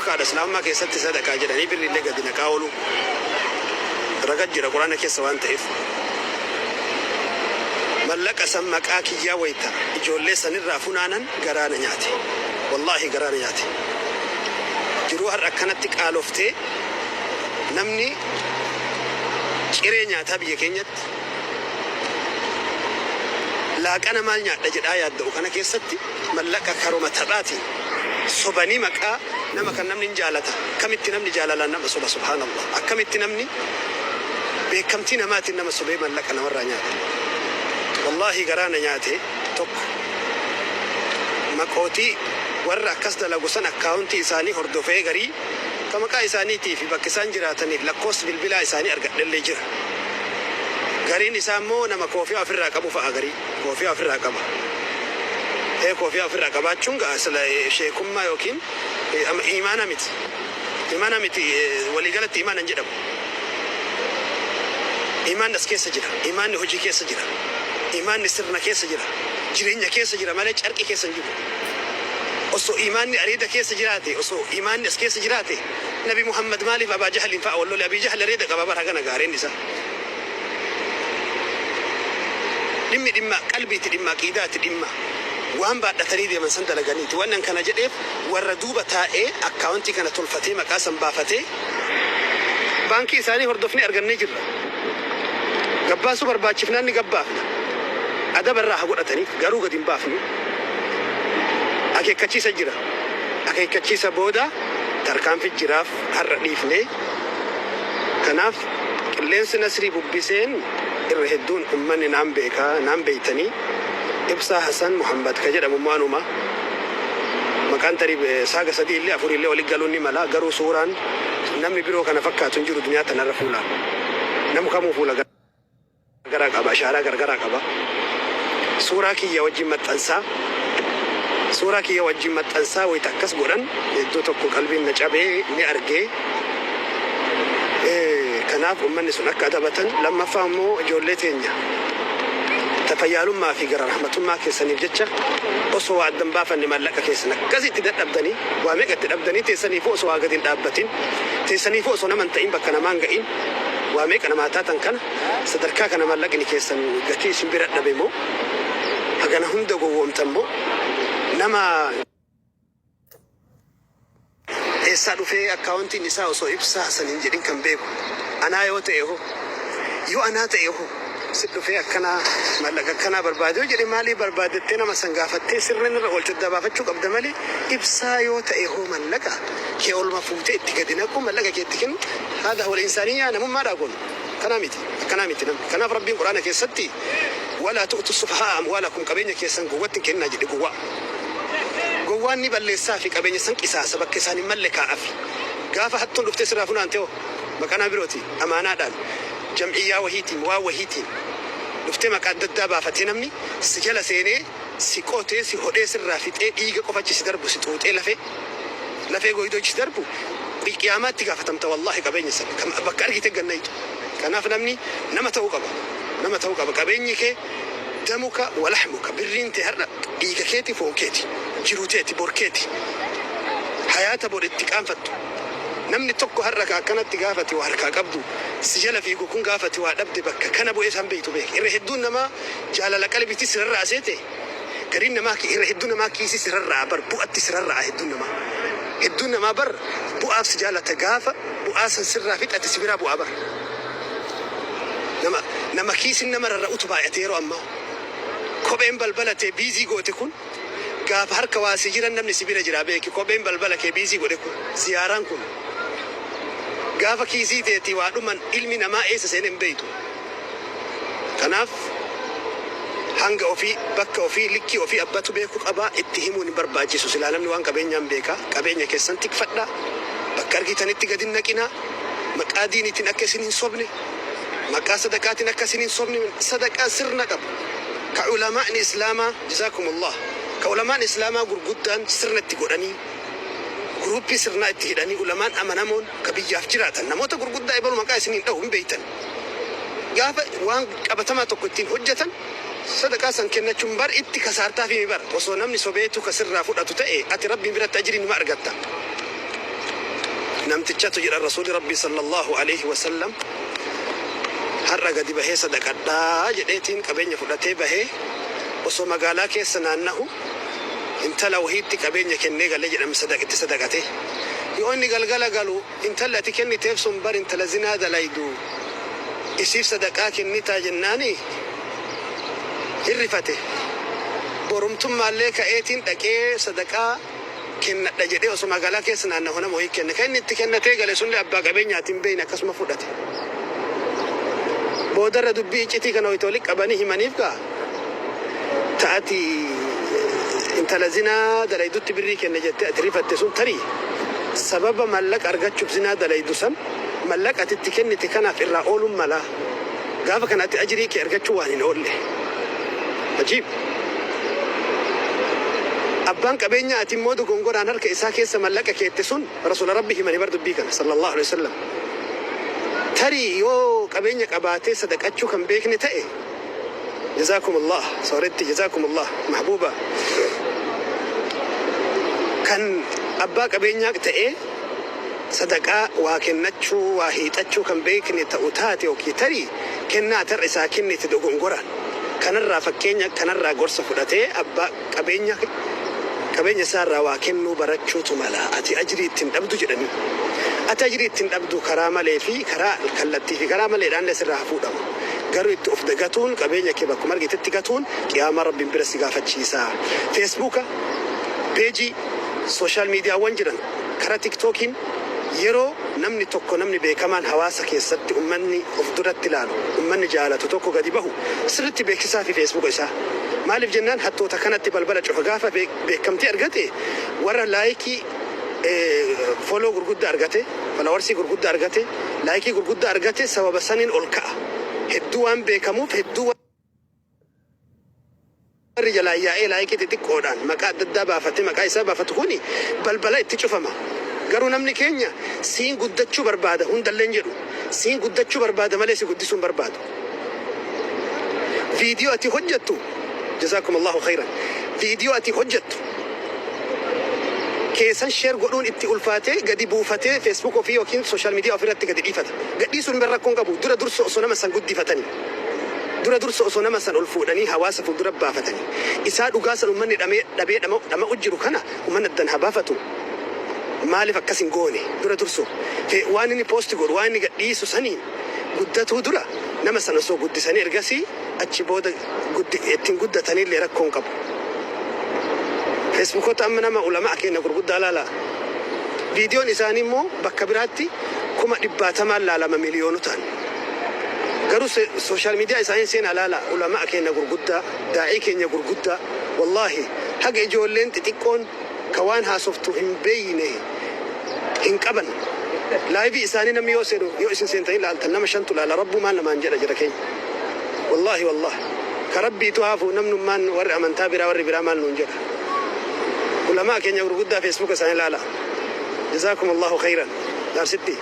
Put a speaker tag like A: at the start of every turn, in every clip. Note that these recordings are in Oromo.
A: Dhoorkaadha Islaamummaa keessatti sadaqaa jedhanii birriillee gadi naqaa ooluu. Raga jira Qur'aana keessa waan ta'eef. Mallaqa san maqaa kiyyaa wayta ijoollee sanirraa funaanan garaa na nyaate. Wallaahi garaa na nyaate. Jiruu har'a akkanatti qaaloftee namni ciree nyaataa biyya keenyatti laaqana maal nyaadha jedhaa yaadda'u kana keessatti mallaqa karuma taphaatiin sobanii maqaa nama kan namni hin jaalata akkamitti namni jaalalaan nama soba subhaanallah akkamitti namni beekamtii namaatiin nama sobee mallaqa namarraa nyaata wallaahi garaa na nyaate tokko maqootii warra akkas dalagu san akkaawuntii isaanii hordofee garii ka maqaa isaaniitii fi bakka isaan jiraataniif lakkoofsa bilbilaa isaanii argadhellee jira gariin isaa immoo nama koofiyaa ofirraa qabu fa'a garii koofiyaa ofirraa qaba ee koofiyaa ofirraa qabaachuun ga'a sila sheekummaa yookiin imaana miti imaana miti waliigalatti imaana hin jedhamu imaanni as keessa jira imaanni hojii keessa jira imaanni sirna keessa jira jireenya keessa jira malee carqii keessa hin jiru osoo imaanni areeda keessa jiraate osoo imaanni as keessa jiraate Nabi Muhammad maaliif Abaa Jahliin fa'a wal lole Abii Jahl areeda qaba bara hagana gaareen isaa Dhimmi dhimma qalbiiti dhimma aqiidaati dhimma waan baadhatanii deeman san dalaganiiti. Wanni an kana jedheef warra duuba taa'ee akkaawuntii kana tolfatee maqaa san baafatee baankii isaanii hordofnee argannee jirra. Gabbaasuu barbaachifnaan ni gabbaafna. Adaba irraa haa godhataniif garuu gadi hin baafnu. Akeekkachiisa jira. Akeekkachiisa booda tarkaanfi jiraaf har'a dhiifne. Kanaaf qilleensi Nasrii bubbiseen irra hedduun ummanni naan beeka, naan beeytanii. Ibsaa Hasan Muhammad ka jedhamu immoo anuma. Maqaan tarii saaga sadii illee afurii illee wali galuun ni mala. Garuu suuraan namni biroo kana fakkaatu hin jiru duniyaa tanarra fuulaan. Namu kamuu fuula garagaraa qaba, ashaaraa garagaraa qaba. Suuraa kiyya wajjin maxxansaa. Suuraa kiyya wajjin maxxansaa wayita akkas godhan iddoo tokko qalbiin na cabee ni argee. Kanaaf ummanni sun akka adabatan lammaffaa immoo ijoollee teenya ta fayyaalummaa fi gara rahmatummaa keessaniif jecha osoo waa adda hin baafanne maallaqa keessan akkasitti dadhabdanii waa meeqa itti dhabdanii teessaniifuu osoo waa gadi hin dhaabbatin teessaniifuu osoo nama hin ta'in bakka namaa hin ga'in waa meeqa namaa taatan kana sadarkaa kana maallaqni keessan gatii isin bira dhabe moo hagana hunda gowwoomtan moo nama Eessaa dhufee akkaawontiin isaa osoo Ibsaa Hasan hin jedhin kan beeku anaa yoo ta'e hoo? Yoo anaa ta'e hoo? Sit dhufee akkanaa maallaqa akkanaa barbaade yoo jedhe maalii barbaaddettee nama san gaafattee sirna inni irra oolchu adda baafachuu qabda malee Ibsaa yoo ta'e hoo mallaqa kee oluma fuutee itti gadi naquu mallaqa kee itti kennu haadha wal insaaniyyaa namummaadhaa kun kanaa miti akkanaa miti namni kanaaf Rabbiin quraana keessatti walaa tu'tu sufahaa amwaalakum qabeenya keessan gowwatti hin kenninaa jedhe gowwaa Gowwaan ni balleessaafi qabeenya san qisaasa bakka isaan hin malle kaa'afi. Gaafa hattuun dhuftee sirraa funaante hoo? Maqaa nama birootiin, amaanaadhaan, jam'iyyaa wahiitiin, waan wahiitiin dhuftee maqaa adda addaa baafatee namni si jala seenee si qotee si hodhee sirraa fixee dhiiga qofa achi si darbu si xuuxee lafee lafee gooydoo achi si darbu qiyaamaatti gaafatamta wallaahi qabeenya san kan bakka argite gad nayxu. Kanaaf namni nama ta'uu qaba. Nama ta'uu qaba. Qabeenyi kee Damuka wa lahmuka birriin tee har'a dhiiga keeti foon keeti jiruu teeti bor keeti hayaata bor itti qaanfattu namni tokko har'a ka akkanatti gaafa ati waa harkaa qabdu si jala fiigu kun gaafa ati waa dhabde bakka kana bu'ee isaan beeytu beeki irra hedduun namaa jaalala qalbiitti si rarra'a seete gariin namaa irra hedduu namaa kiisii si rarra'a bar bu'atti si rarra'a hedduun namaa hedduun namaa bar bu'aaf si jaalata gaafa bu'aa san sirraa fixate si biraa bu'aa bar. Nama nama kiisin nama rarra'utu baay'ate yeroo ammaa. Kopheen balbala tee biizii goote kun gaafa harka waa si jiran namni si bira jiraa beeki kopheen balbala kee biizii godhe kun ziyaaraan kun gaafa kiisii teetii waa dhuman ilmi namaa eessa seene hin beeytu. Kanaaf hanga ofii bakka ofii likkii ofii abbatu beeku qaba itti himuun hin barbaachisu silaa namni waan qabeenyaan beeka qabeenya keessan tikfadha bakka argitanitti gad hin naqinaa. Maqaa diiniitiin akka isin hin sobne, maqaa sadaqaatiin akka isin hin sobne, sadaqaa sirna qabu ka ulamaa'ni islaamaa jazaakumullah ka ulamaan islaamaa gurguddaan sirna itti godhanii guruuppii sirnaa itti hidhanii ulamaan amanamoon ka biyyaaf jiraatan namoota gurguddaa ebalu maqaa isin hin dhahu hin beeytan gaafa waan qabatamaa tokko ittiin hojjatan sadaqaa san kennachuun bar itti kasaartaafii mi bar osoo namni sobeetu ka sirraa fudhatu ta'e ati Rabbiin biratti ajrii numa argatta. Namtichatu jedhan Rasuulli Rabbii sallallahu alaihi wasallam har'a gadi bahee sadaqadhaa jedheetiin qabeenya fudhatee bahee osoo magaalaa keessa naannahu intala wahiitti qabeenya kennee galee jedhame itti sadaqate. Yoo inni galgala galu intalli ati kenniteef sun bar intala zinaa dalaydu isiif sadaqaa kennitaa jennaani hirrifate. Borumtummaallee ka'eetiin dhaqee sadaqaa kennadha jedhee osoo magaalaa keessa naannahu nama wahii kenne. Kan inni itti kennatee gale sunillee abbaa qabeenyaatiin hin beekne akkasuma fudhate. Boodarra dubbii iccitii kana wayita walitti qabanii himaniif gaa ta'ati intala zinaa dalaydutti birrii kenne jettee ati rifatte sun tarii sababa mallaqa argachuuf zinaa dalaydu san mallaqa ati itti kennite kanaaf irraa ooluun mala. Gaafa kana ati ajrii kee argachuu waan hin oolle. Ajiib! Abbaan qabeenyaa ati immoo dogongoraan harka isaa keessa mallaqa keette sun Rasuula Rabbi himani bar dubbii kana sallallahu alaihi wasallam. Tarii yoo qabeenya qabaatee sadaqachuu kan beekne ta'e jazaakumullah sooretti jazaakumullah mahbuuba kan abbaa qabeenyaa ta'ee sadaqaa waa kennachuu waa hiixachuu kan beekne ta'u taate yookiin tarii kennaa ati har'a isaa kennite dogongoraan kanarraa fakkeenya kanarraa gorsa fudhatee abbaa qabeenya qabeenya isaarraa waa kennuu barachuutu mala ati ajrii ittiin dhabdu jedhanii. Ati ajrii ittiin dhabdu karaa malee fi karaa kallattii fi karaa maleedhaan sirraa haa fuudhamu. Garuu itti of dagatuun qabeenya kee bakkuma argitetti gatuun qiyaamaa Rabbiin bira si gaafachiisa. Feesbuuka, peejii, social miidiyaawwan jiran karaa tiktookiin yeroo namni tokko namni beekamaan hawaasa keessatti ummanni of duratti ilaalu ummanni jaalatu tokko gadi bahu sirritti beeksisaa fi feesbuuka isaa. Maaliif jennaan hattoota kanatti balbala cufa gaafa beekamtii argate warra like follow gurguddaa argate followersii gurguddaa argate like gurguddaa argate sababa saniin ol ka'a. Hedduu waan beekamuuf hedduu warri jalaa yaa'ee like xixiqqoodhaan maqaa adda addaa baafate maqaa isaa baafatu kuni balbala itti cufama. Garuu namni keenya siin guddachuu barbaada hundallee hin jedhu. Siin guddachuu barbaada malee si guddisuu hin barbaadu. Viidiyoo ati hojjettu jazaakumullahu khayran. Viidiyoo ati hojjettu keessan share godhuun itti ulfaatee gadi buufatee Facebook ofii yookiin social media ofirratti gadi dhiifata. Gadhiisuun bira rakkoon qabu dura dursa osoo nama san guddifatanii. Dura dursa osoo nama san ol fuudhanii hawaasa fuuldura baafatanii. Isaa dhugaa san uummanni dhamee dhabee dhama'u jiru kana uummanni addan haa baafatu. Maaliif akkas hin goone dura dursu waan inni post godhu waan inni gadhiisu saniin guddatuu dura nama sana osoo guddisanii ergasii achi booda ittiin guddatanillee rakkoon qabu. Feesbuukota amma nama ulamaa keenya gurguddaa laala. Viidiyoon isaanii immoo bakka biraatti 100,000n laalama miliyoonotaan. Garuu social media isaanii seenaa laala ulamaa keenya gurguddaa daa'ii keenya gurguddaa wallaahi haga ijoolleen xixiqqoon ka waan haasoftu hin beeyne hin qaban. Live isaanii namni yoo seenu yoo isin seentanii laaltan nama shantu laala rabbuu maal namaan jedha jira keenya. Wallaahi wallaahi ka rabbiitu haafu namnummaan warri amantaa biraa warri biraa maal nuun jedha. Ulamaa keenya gurguddaa feesbuuka isaanii laala. Jazaakum Allahu khayran. Jaarsitti.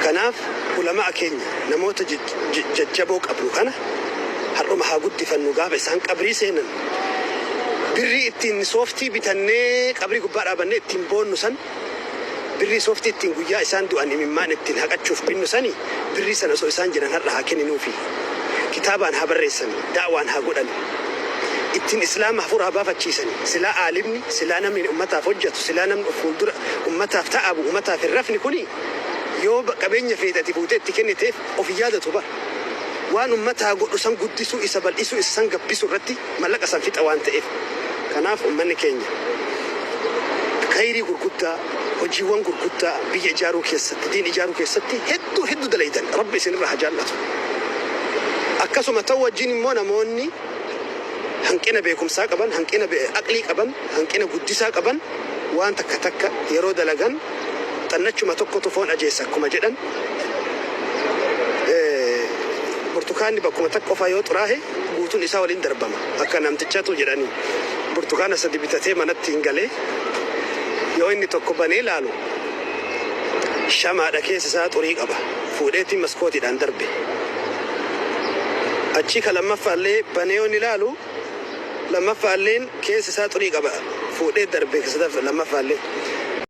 A: Kanaaf ulamaa keenya namoota jajjaboo qabnu kana har'uma haa guddifannu gaafa isaan qabrii seenan. Birrii ittiin sooftii bitannee qabrii gubbaa dhaabannee ittiin boonnu san birrii sooftii ittiin guyyaa isaan du'an imimmaan ittiin haqachuuf binnu sani birrii sana osoo isaan jiran har'a haa kenninuufi. Kitaabaan haa barreessani, da'waan haa godhani. Ittiin islaama hafuura haa baafachiisani. Silaa aalimni, silaa namni ummataaf hojjetu, silaa namni of fuuldura ummataaf ta'abu, ummataaf hin rafni kuni yoo qabeenya feete ati fuutee itti kenniteef of yaadatu bara. Waan ummataa godhu san guddisuu, isa bal'isuu, isa san gabbisuu irratti mallaqa san fixa waan ta'eef. Kanaaf ummanni keenya khayrii gurguddaa hojiiwwan gurguddaa biyya ijaaruu keessatti diin ijaaruu keessatti hedduu hedduu dalaydan rabbi isinirraa haa jaallatu. Akkasuma ta'u wajjin immoo namoonni hanqina beekumsaa qaban, hanqina aqlii qaban, hanqina guddisaa qaban waan takka takka yeroo dalagan xannachuma tokkotu foon ajeessa akkuma jedhan burtukaanni bakkuma takka qofaa yoo xuraahe guutuun isaa waliin darbama. Akka namtichatu jedhanii burtukaana sadi bitatee manatti hin galee yoo inni tokko banee laalu shamaadha keessa isaa xurii qaba. Fuudheetiin maskootiidhaan darbe. Achi ka lammaffaallee banee yoo inni ilaalu lammaffaalleen keessa isaa xurii qaba. Fuudhee darbe lammaffaallee.